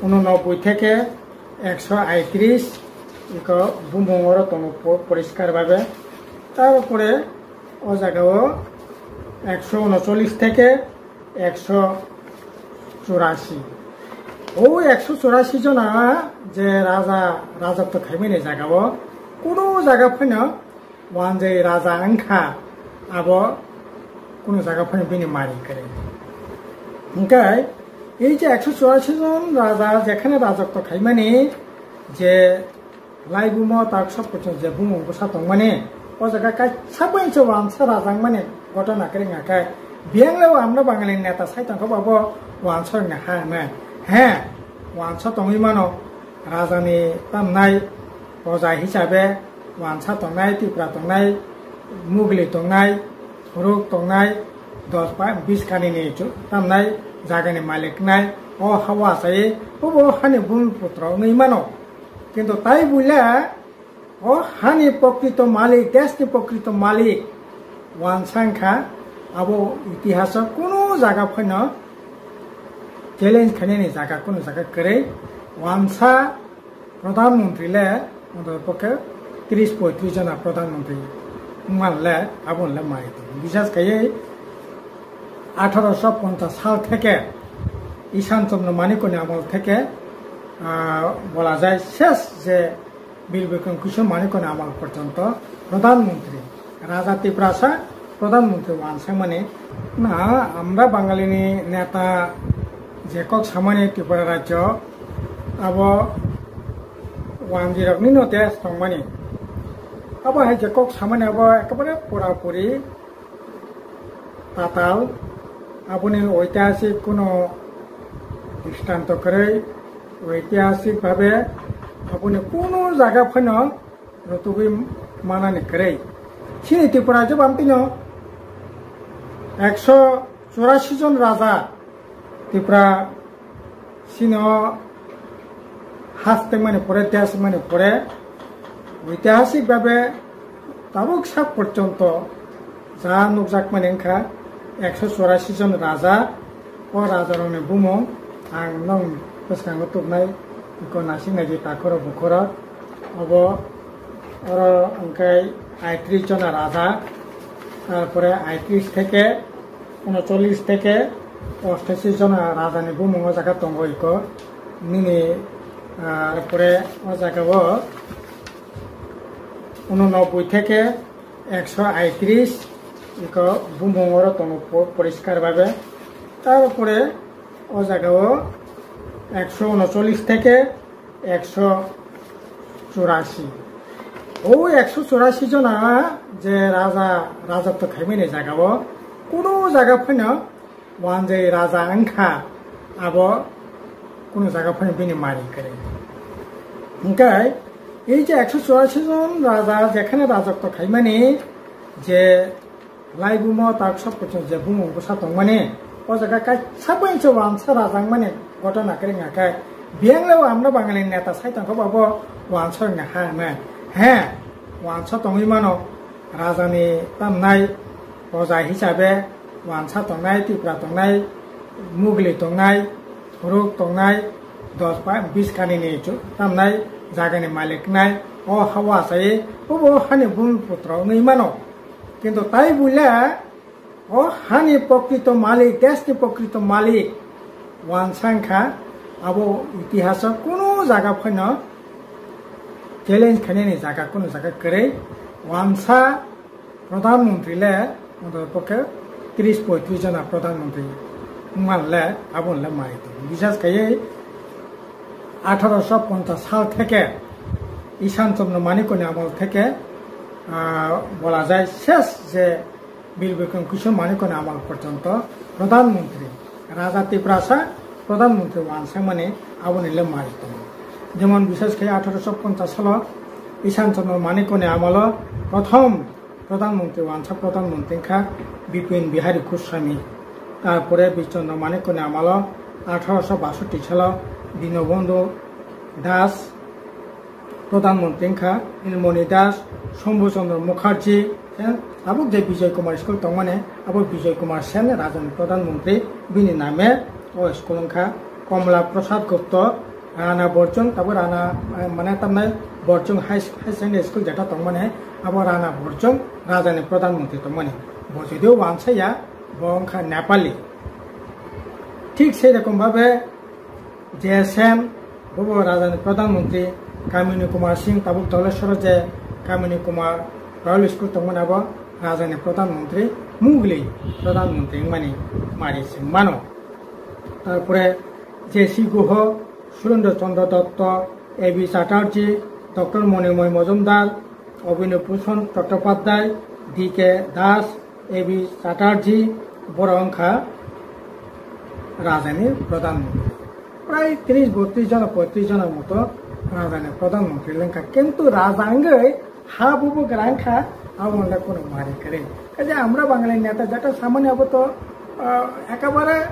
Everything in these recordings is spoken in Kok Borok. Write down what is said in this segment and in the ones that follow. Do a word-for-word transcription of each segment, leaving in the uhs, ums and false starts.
Unonobboi theke ekso aitris iko bumung oro tongo po-, poriskar bhabe. Tarpore o jaga o ekso unocholish theke ekso churasi. O ekso churasi jona je raja rajotw khaimani jaga o kuno jaga phano wanjai raja wngkha, abo kuno jaga phano bini mari kwrwi. Hingkhe ei je ekso churasi jon raja jekhane rajotw khaimani je laibumo tak sokphuchung je bumung bwsa tongmani, o jaga kaisa bai se wansa raja wngmani gotona kwrwi wngkha khe, biyang le o amno Bangali neta sai tongkha bo wansa wngna ha hwnwi. He, wansa tongwi mano, rajani tamnai proja hisabe wansa tongnai, Tripura tongnai, Mugli tongnai, Ruk tongnai, dos pa-, bis kanini chu-, tamnai jagani malik nai, o hawa sai, obo hani bhumiputro wngwi mano. Kintu tai buila o hani pokrito malik, desni pokrito malik wansa wngkha, abo itihaso kuno jaga phano challenge khainani jaga, kuno jaga kwrwi. Wansa Pradhan Mantri le, moto pokhe tris poitris jona Pradhan Mantri wngmani le, abo le mai tongo. Bisas khaiwi atharo sho ponchas sal theke Ishan Chandra Manikya ni amol theke, ah, bola jai ses je Bir Bikram Kishore Manikya ni amol porjonto Pradhan Mantri, Raja Tiprasa Pradhan Mantri wansakmani. Na, amra Bangali ni neta je kok samani Tripura rajyo, abo wanjwi rokni no test tongmani. Abo hai je kok samani abo ekebare pura puri tatal, aboni oitihasik kuno dristanto kwrwi, oitihasik bhabe aboni kuno jaga phano rwtugwi manani kwrwi. Chini Tripura jobam tino ekso churasi jon raja Tripura sino hastengmani pore, desmani pore, oitihasik bhabe tabuk sak porjonto ja nukjakmani wngkha ekso churasi jon raja. O rajarokni bumung ang nong bwskango tubunai, iko nasing naidi takhoro bukhoro. Obo oro hwnkhe aitris jona raja, tarpore aitris theke unocholish theke ostashi jona rajani bumung o jaga tongo iko. Nini, ah, pore o jaga o unonobboi theke ekso aitris iko bumung oro tongo po-, poriskar bhabe. Tarpore o jaga o ekso unocholish theke ekso churasi. O ekso churasi jona je raja rajotw khaimani jaga o kuno jaga phano wanjai raja wngkha, abo kuno jaga phano bini mari kwrwi. Hingkhe ei je ekso churasi jon raja jekhane rajotw khaimani je laibumo tak sokphuchung je bumung bwsa tongmani, o jaga kaisa bai se wansa raja wngmani gotona kwrwi wngkha khe, biyang le o amno Bangali neta sai tongkha bo abo wansa wngna ha hwnwi. He, wansa tongwi mano, rajani tamnai proja hisabe wansa tongnai, Tripura tongnai, Mugli tongnai, Ruk tongnai, dos pa-, bis kanini chu-, tamnai jagani malik nai, o hawa sai, obo hani bhumiputro wngwi mano. Kintu tai buila o hani pokrito malik, desni pokrito malik wansa wngkha, abo itihaso kuno jaga phano challenge khainani jaga, kuno jaga kwrwi. Wansa Pradhan Mantri le, moto pokhe tris poitris jona Pradhan Mantri wngmani le, abo le mai tongo. Bisas khaiwi atharo sho ponchas sal theke Ishan Chandra Manikya ni amol theke, ah, bola jai ses je Bir Bikram Kishore Manikya ni amol porjonto Pradhan Mantri, Raja Tiprasa Pradhan Mantri wansakmani aboni le mai tongo. Jemon bisas khe atharo sho ponchas salo Ishan Chandra Manikya ni amolo prothom Pradhan Mantri wansa Pradhan Mantri wngkha Bipin Bihari Goswami. Tarpore Bir Chandra Manikya ni amolo atharo sho basotti salo Dinobandhu Das Pradhan Mantri wngkha, Nilmoni Das, Shambhu Chandra Mukherjee, eh, tabuk je Bijoy Kumar school tongmani, abo Bijoy Kumar Sen rajani Pradhan Mantri, bini name o school wngkha. Komla Prasad Gupta, Rana Borchung, tabuk Rana, eh, mane tamnai Borchung High, High Secondary School jeta tongmani, abo Rana Borchung rajani pradhan mantri tongmani. Bo judio wansaya, bo wngkha Nepali. Thik sei rokom babe J S M, bobo rajani pradhan mantri Kamini Kumar Singh, tabuk Doleshwar je Kamini Kumar Royal School tongmani, abo rajani pradhan mantri, mugli pradhan mantri wngmani mari se mano. Tarpore J C Guha, Surendra Chandra Dutta, A B Chatterjee, Doctor Monimoy Majumdar, Abhinav Bhushan Chattopadhyay, D K Das, A B Chatterjee, borok wngkha rajani pradhan mantri. Prai tris botris jona, poitris jona moto rajani pradhan mantri wngkha. Kintu raja wngwi ha bubu grang kha, abo wngkha kuno mari kwrwi. Kaje amra Bangali neta jeta samani abo to, ah, ekabare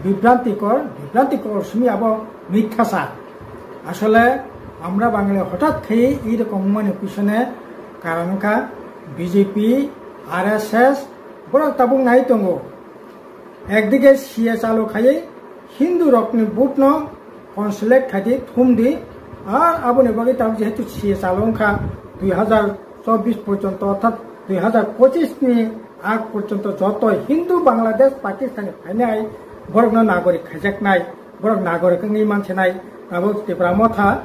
bibrantikor, bibrantikor simi abo mitha sa. Asole amra Bangali hotat khai ei rokom mani pisone karon kha B J P, R S S, borok tabuk nai tongo. Ekdige C A chalo khaiwi Hindu rokni vote no consolidate khaidi, thumdi, ar aboni bagwi tabuk jehetu C A chalo wngkha dui hajar chobbish porjonto, orthat dui hajar pochish ni ag porjonto joto Hindu Bangladesh Pakistan ni phainai borokno nagorik khaijaknai, borok nagorik wngwi mansinai, tabuk Tipra Motha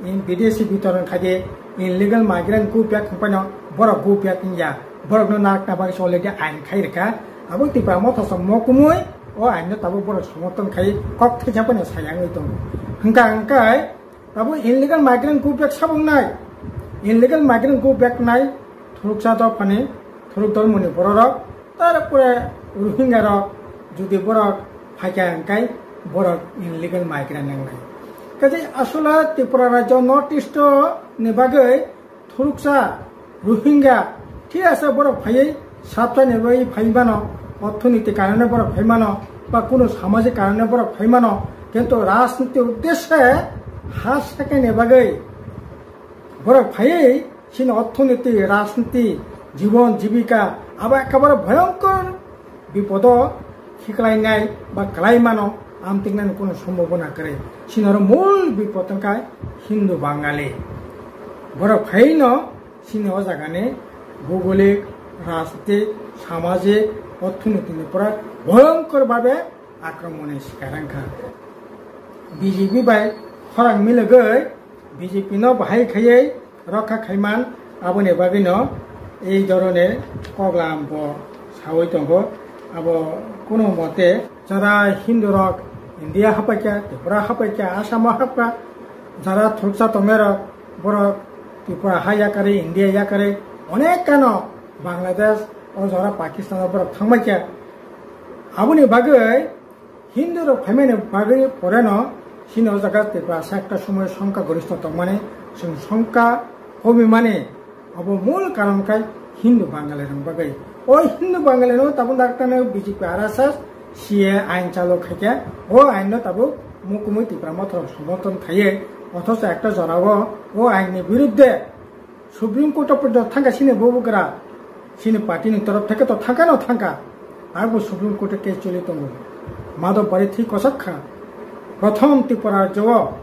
in bidesi bitoron khaidi illegal migrant go back wngpaino borok go back wngya. Borokno nakna bagwi se already ain khai rwkha. Abo Tipra Motha song mokumui o ain no tabuk borok somorthon khai kok thaisa phano sayangwi tongo. Hwnkha hwnkhe tabuk illegal migrant go back sabuk nai. Illegal migrant go back nai thuruksa dophani, thuruk dormoni bororok, tarpore Rohingya rok jodi borok phaikha hwnkhe borok illegal migrant wngnai. Kaje asole Tripura rajyo North East ni bagwi thuruksa Rohingya, thik ase, borok phaiwi satani bai phai mano, orthoniti karone borok phai mano, ba kuno samajik karone borok phai mano, kintu rajniti uddeshe ha sekeni bagwi borok phaiwi chini orthoniti, rajniti, jibon jibika abo ekebare bhoyonkor bipodo khiklainai ba kwlaimano amtingnani kuno sombhabona kwrwi. Sinoro mul bipod wngkha Hindu Bangali. Borok phaino sini o jagani bhugolik, rajnitik, samajik, orthonoitini pora bhoyonkor babe akromoni sikar wngkha. B J P bai khorang milogwi B J P no bahai khaiwi rokha khaiman, aboni bagwino ei dhoroner koklam bo sawi tongo. Abo kuno mote jara Hindu rok India hapaikha, Tripura hapaikha, Assam o hapkha, jara thuruksa tongnai rok, borok Tripura ha yakarwi, India yakarwi, onek kano Bangladesh, o jora Pakistan o borok thangbaikha. Aboni bagwi Hindu rok phaimani bagwi poreno chini o jaga Tiprasa ekta somoy songkha goristho tongmani, chwng songkha komimani, abo mul karon khe Hindu Bangali rok bagwi. O Hindu Bangali no tabuk daktano B J P R S S C A ain chalo khaikha, o ain no tabuk mukumui Tipra Motha rok somorthon khaiye, othocho ekta jora o, o ain ni birudde Supreme Court o porjonto thangkha chini bubagra, chini party ni torof theke to thangkha no thangkha, abo Supreme Court o case choli tongo. Madhobari thwi kochak kha. Prothom Tripura rajyo o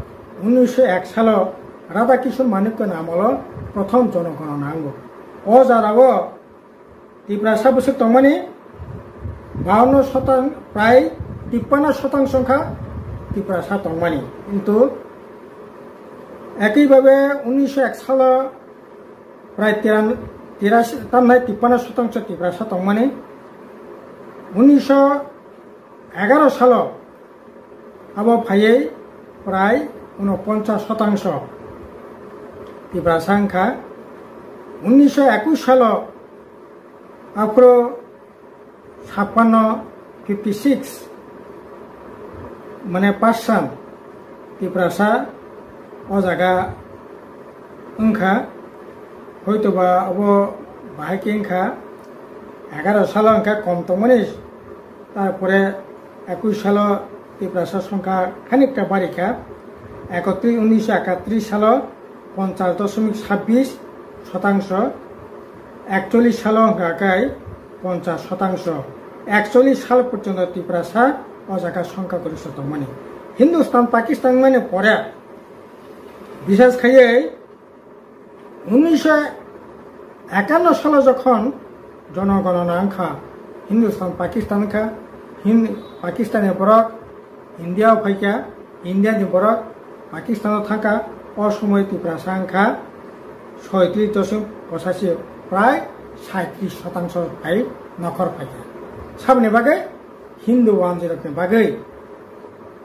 unnisho ek salo Radha Kishore Manikya ni amolo prothom jonogonona wngo. O jora o Tiprasa bwswk tongmani bawanno shotang, prai tippanno shotangso wngkha Tiprasa tongmani. Kintu ekoi babe unnisho ek salo prai tiran-, tirasi, tamnai tippanno shotangso Tiprasa tongmani. Unnisho egaro salo abo phaiwi prai unoponchas shotangso Tiprasa wngkha. Unnisho ekush salo aphuru sappanno, fifty six, mane percent Tiprasa o jaga wngkha, hoitoba abo bahai khe wngkha, egaro salo hwnkhe kom tongmani, tarpore ekush salo Tiprasa songkha khanikta barikha, ekotris, unnisho ekatris salo ponchas doshomik sabbish shotangso, ekcholish salo hwnkha khe ponchas shotangso, ekcholish sal porjonto Tiprasa o jaga songkha goristho tongmani. Hindustan Pakistan mani pore, bisas khaiwi unnisho ekanno salo jokhon jonogonona wngkha, Hindustan Pakistan wngkha, Hin-, Pakistani borok India o phaikha, India ni borok Pakistan o thangkha, o somoi Tiprasa wngkha soitris doshomik pochashi, prai saitris shotangso phai nokhor phaikha. Saboni bagwi Hindu wanjwirokni bagwi.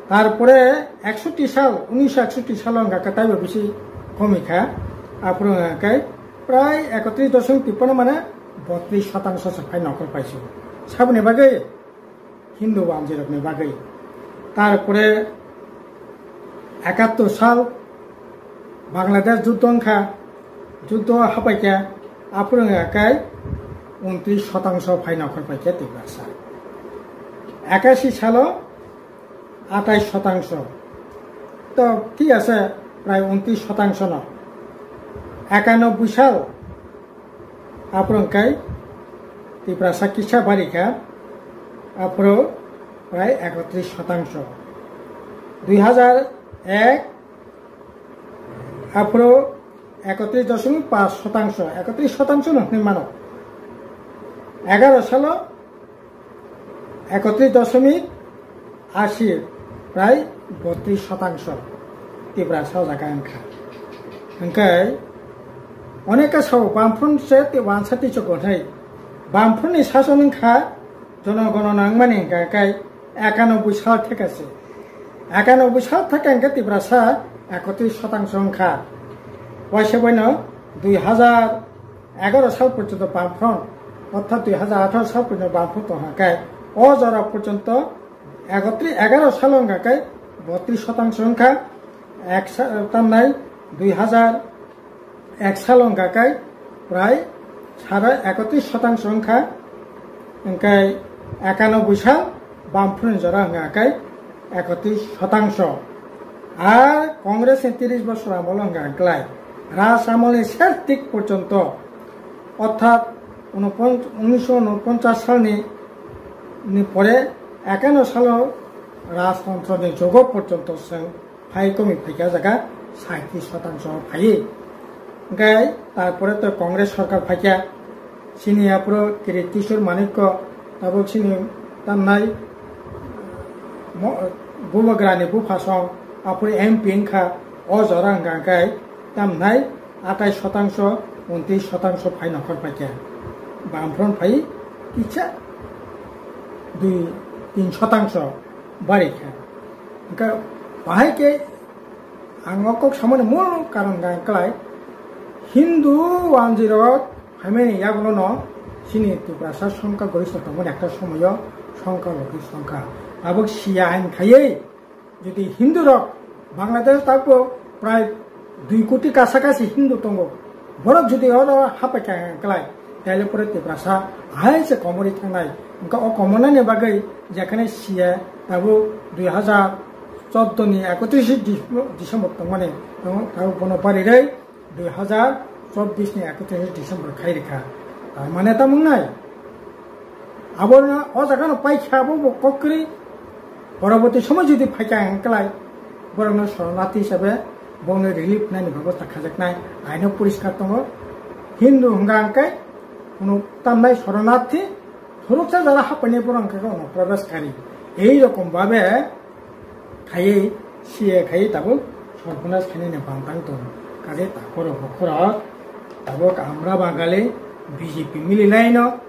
Tarpore eksoti sal, unnisho eksoti salo wngkha khe taibo bisi komikha. Aphuru wngkha khe prai ekotris doshomik tippanno, mane botris shotangso se phai nokhor paisio. Saboni bagwi Hindu wanjwirokni bagwi. Tarpore ekattor sal Bangladesh juddho wngkha, juddho hapaikha, aphuru wngkha khe untris shotangso phai nokhor paikha Tiprasa. Ekashi salo atais shotangso. To thik ase, prai untris shotangso no. Ekanobboi sal, aphuru wngkha khe Tiprasa kisa barikha, aphuru prai ekotris shotangso. Dui hajar ek, aphuru ekotris doshomik pash shotangso, ekotris shotangso no hwnwi mano. Egaro salo ekotris doshomik ashi, prai botris shotangso Tiprasa o jaga wngkha. Hwnkhe oneka sao Bamfront se tei wansa tei chukon hai. Bamfront ni sason wngkha jonogonona wngmani hwnkha khe ekanobboi sal theke se. Ekanobboi sal theke hwnkhe Tiprasa ekotris shotangso wngkha. Waisa boino dui hajar egaro sal porjonto Bamfront, orthat dui hajar atharo sal porjonto Bamfront tongkha khe, o jora porjonto ekotris, egaro salo wngkha khe botris shotangso wngkha, ek sa-, tamnai dui hajar ek salo wngkha khe prai sare ekotris shotangso wngkha, hwnkhe ekanobboi sal Bamfront ni jora wngkha khe ekotris shotangso. Ar Congress ni tris bosor amolo wngkha khlai. Raj amol ni ser tik porjonto, orthat unopon-, unnisho unoponchas salni ni pore ekanno salo rajtontro ni jugo porjonto chwng phai komi phaikha jaga saitris shotangso phaiwi. Hwnkhe tarpore to Congress sorkar phaikha, chini aphuru Kirit Kishore Manikya tabuk chini tamnai mo-, Bubagrani buphasong aphuru M P wngkha, o jora wngkha hwnkhe tamnai atais shotangso, untris shotangso phai nokhor paikha. Bamfront phai kisa dui tin shotangso barikha. Hwnkhe bahai khe ang o kok samani mul karon wngkha khlai, Hindu wanjwirok phaimani yagulono chini Tiprasa songkha gorista tongmani ekta somoyo songkha logistongkha. Tabuk siya hain khaiwi jodi Hindu rok Bangladesh tabuk prai dui koti kasa kasi Hindu tongo, borok jodi oro hapaikha khlai, taile pore Tiprasa hai se komorwi thangnai. Hwnkhe o komornani bagwi jekhane siya tabuk dui hajar chordo ni ekotris Dis-, December tongmani, tabuk bono barirwi dui hajar chobbish ni ekotris December khai rikha. Tar mane tamo wngnai? Abono o jaga no paikha, abo bo kok kwrwi. Poroboti somoy jodi phaikha hwnkhe lai borokno soronarthi hisabe bongni relief nani bebosta khajaknai, aino poriskar tongo. Hindu hwnkha hwnkhe kuno tamnai soronarthi, khoroksa jora hapainai borok hwnkhe ono probeshkari. Ei rokom babe khaiwi, siya khaiwi tabuk sorbonas khainani bantang tongo. Kaje takhorok bokhorok tabuk amra Bangali B J P mililaino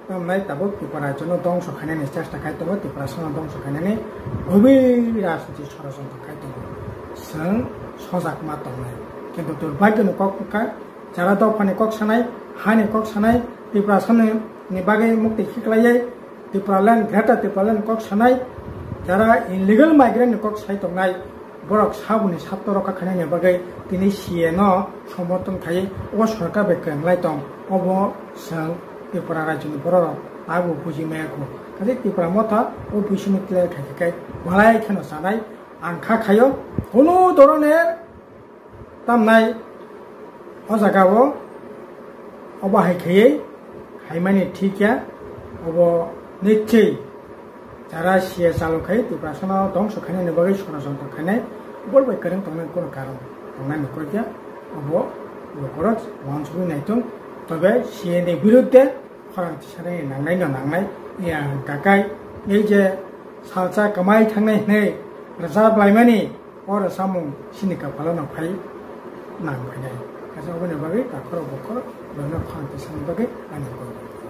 tamnai tabuk Tripura rajyono dongso khainani chesta khai tongo, Tiprasano dongso khainani gobir rajniti sorojontro khai tongo. Chwng sojak ma tongnai. Kintu durbagyoni kok wngkha, jara dophani kok sanai, hani kok sanai, Tiprasani ni bagwi mukti khiklaiwi, Tipraland, Greater Tipraland kok sanai, jara illegal migrant ni kok sai tongnai, borok saboni satto rokha khainani bagwi tini C A no somorthon khai o sorkar bai kwrwnglai tong, obo chwng Tripura rajyoni borok rok abo buji maya kho. Kaje Tipra Motha o buisini clear khai khe kai walai kheno sanai, ang kha khaio, kono dhoroner tamnai o jaga o obo hai khaiwi khaimani thik ya, obo nichoi Jara C A chalo khai Tiprasano dongso khainani bagwi sorojontro khainai, bol bai kwrwng tongnai kono karon tongnai ni koi kya, obo lukurok wansugwi naitung, tobe C A ni birudde khorang tisani nangnai no nangnai, ya kakai, ei je salsa kamai thangnai hinwi rwchap laimani, o rwchapmung chini kapalo no phai nang phainai. Kaisa oboni bagwi takhorok bokhorok bono khorang tisani bagwi ani koi.